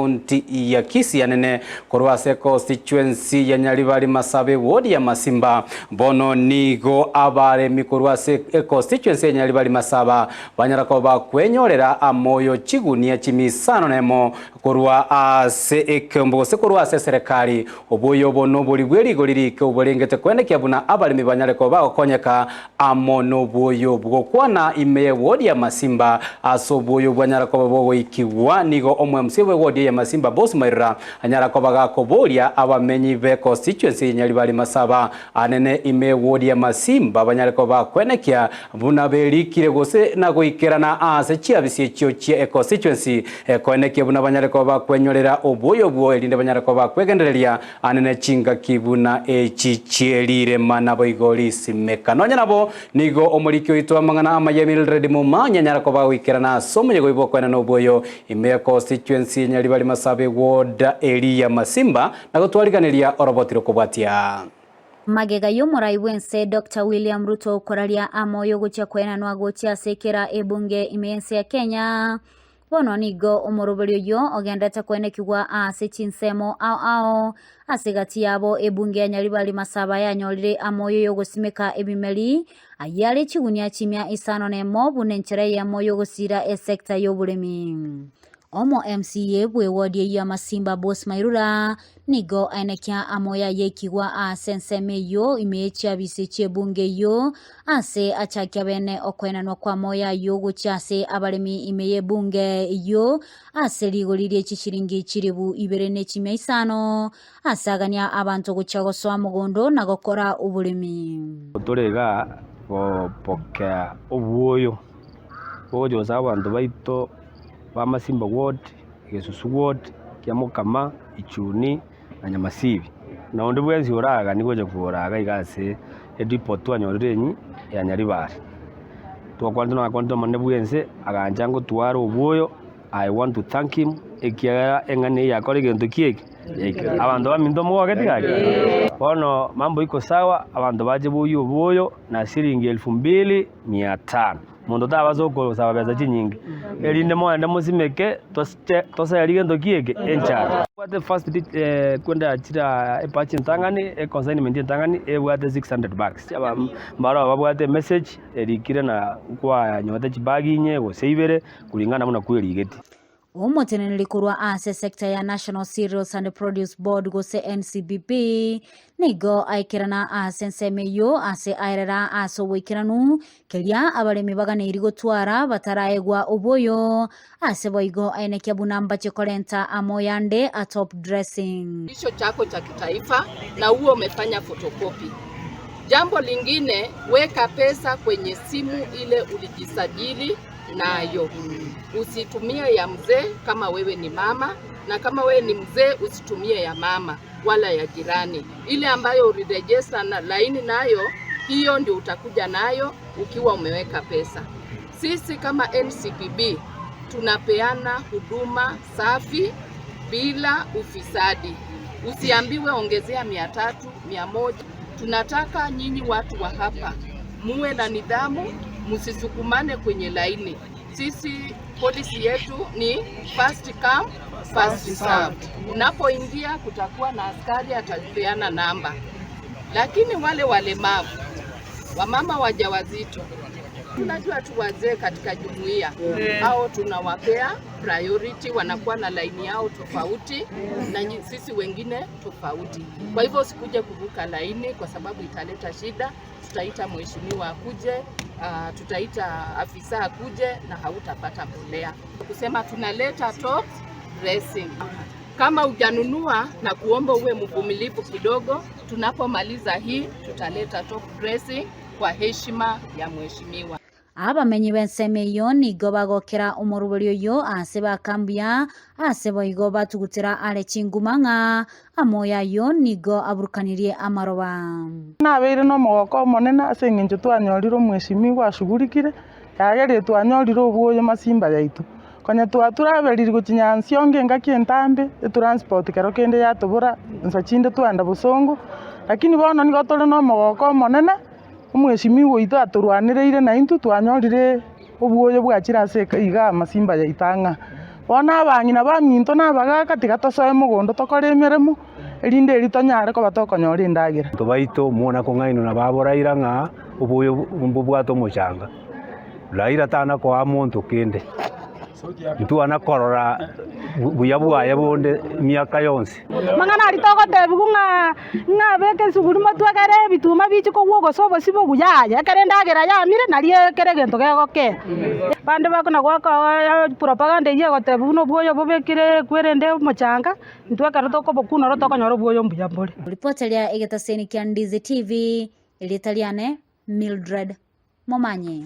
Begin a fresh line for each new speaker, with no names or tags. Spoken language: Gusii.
County ya Kisii anene korwa ase constituency ya Nyaribari Masabe ward ya Masimba. Bono nigo abaremi korwa ase econstituency ya Nyaribari Masaba banyara koba bakwenyorera amoyo chigunia chimisano nemo korwa ase ekeombe gose korwa ase eserekari. Oboyo obo nobori bwe rigori rike oborengete koenekia buna abaremi banyare koba bagokonyeka amo nobwoyo bw'gokwana ime y'ewodi ya Masimba. Ase obwoyo bwanyara koba bogoikigwa, nigo omo-MC bw'ewodi eye ya Masimba Boss Mairura anyara koba gakoboria abamenyi be constituency ya Nyaribari Masaba anene ime y'ewodi ya Masimba banyare koba bakwenekia buna berikire gose na goikerana aase chiabisi echio chie econstituency ekoenekia buna banyare koba bakwenyorera obwoyo obwo erinde banyare koba bakwegendereria Ane ne chingaki buna echi chie rirema naboigo risimeka. Nonya nabo, nigo omoriki oito amang'ana amaya Mildred Momanyi anyara koba goikerana ase omoyega oyio bw'okoenana oboyo ime ya constituency ya Nyaribari Masabe Ward eria Masimba na gotwariganeria oroboti rokobwatia.
Magega y'omorai bw'ense Doctor William Ruto koraria amoyo gochia koenanwa gochia ase kera ebunge ime y'ense ya Kenya, Bono nigo omoroberi oyio ogenderete koenekigwa ase chinsemo ao ao. Ase egati yabo ebunge ya Nyaribari Masaba yanyorire amoyo y'ogosimeka ebimeri, ayio are chigunia chimia isano nemo buna enchera eyemo y'ogosiira esecta y'oboremi. Omo MCA bw'ewodi eyio ya Masimba Boss Mairura Nigo aenekia amoyo aye ekigwa aase ensemo eyio ime ye chiabisi chi'ebungo eyio, aase achakia bene okoenanwa kw'amoyo ayio gochia ase abaremi ime y'ebunge eyio, ase rigori rie chishilingi chilifu ibere ne chimia isano, ase agania abanto gochia gosoa mogondo na gokora oboremi.
Tore igaa gopokea obwoyo bogocha gosaba abanto baito ba Masimba Ward, Gesusu Ward, Kiamokama, Ichuni na Nyamasibi. Na onde bwensi oraganie gocha koraga iga ase edepot twanyorire enyi ya Nyaribari. Twakwanete nakwanete omonene bwense agancha ngotware obwoyo, I want to thank him ekiagera eng'ana eye yakora egento ki eke? Yaikire. Abanto baminto mogogeti gaki? Bono mambo iko sawa, abanto bache boyie obwoyo na siringi elfu mbili mia tano. Monto tabasa okosaba besa chinyinge, erinde mogende mosimeke toserie gento ki eke? Enchara. Ebwate first kwenda chira ebatch entang'ani, econsignment entang'ani ebwate 600 bags. Mbaro babwate emessage erikire na kwanyorete chibag inye gose ibere kulingana buna kwerigeti.
Omoteneneri korwa ase sector ya National Cereals and Produce Board gose NCBB nigo aikerana ase ensemo eyio ase aerera ase oboikeranu keria abaremi baganeiri gotwara bataraegwa oboyo ase boigo aenekia buna mbache korenta amoyo ande a top dressing.
Kitambulisho chako cha kitaifa na uwe umefanya photocopy. Jambo lingine, weka pesa kwenye simu ile ulijisajili nayo. Usitumie ya mzee kama wewe ni mama, na kama wewe ni mzee usitumie ya mama wala ya jirani. Ile ambayo ulirejesta na laini nayo, hiyo ndio utakuja nayo ukiwa umeweka pesa. Sisi kama NCPB tunapeana huduma safi bila ufisadi. Usiambiwe ongezea 300, 100. Tunataka nyinyi watu wa hapa muwe na nidhamu, msisukumane kwenye laini. Sisi policy yetu ni first come first served. Unapoingia kutakuwa na askari atapeana namba, lakini wale walemavu, wamama wajawazito, tunajua tu wazee katika jumuiya hao tunawapea priority, wanakuwa na laini yao tofauti na sisi wengine tofauti. Kwa hivyo usikuje kuvuka laini kwa sababu italeta shida. Tutaita mheshimiwa akuje, uh, tutaita afisa akuje na hautapata mbolea. Kusema tunaleta top dressing. Kama hujanunua na kuomba uwe mvumilivu kidogo, tunapomaliza hii tutaleta top dressing kwa heshima ya mheshimiwa.
Abamenyi b'ensemo eyio nigo bagokera omoroberi oyio aase bakambuya, aase boigo batugutera are chinguma ng'a amoyo ayio nigo aburukanirie amaroba.
Nabeire nomogoko omonene ase engencho twanyorire omwesimigwa ashugurikire, yagerire twanyorire obwoyo masimba yaito. Konya twaturaberiri gochia Nyansiongo engaki entambe, etransport kero kende yatobora, nsa chinde twagenda bosongo, lakini bono nigo tore nomogoko omonene. Omwesimigwa oito atorwanereire naintwe twanyorire obwoyo bwachire ase iga amasimba yaito ang'a. Bono abang'ina baminto na abagaaka tiga tosoe mogondo tokore emeremo, erinde erio tonyare koba tokonyora endagera.
Abanto baito mona kong'ainwa na babo Raila ng'a oboyo mbobwate omochanga. Raila tana koa monto kende, ntwana korora buya bwaye bonde emiaka yonsi.
Amang'ana aria togotebigwa ng'a ng'a beka esuguri motwe ekere ebituma bichie kogwa gose obosie bogwa yaya, ekero endagera yamire nario ekere egento gegokea. Bande bakona goaka propaganda eywo egotebigwa buna obwoyo bobekire ekwerende omochanga, intwe ekero tokobokuna oro tokonyora obwoyo mbuya mbore.
Ripoti ria egetaseni kia Ndizi TV, erieta riane Mildred Momanyi.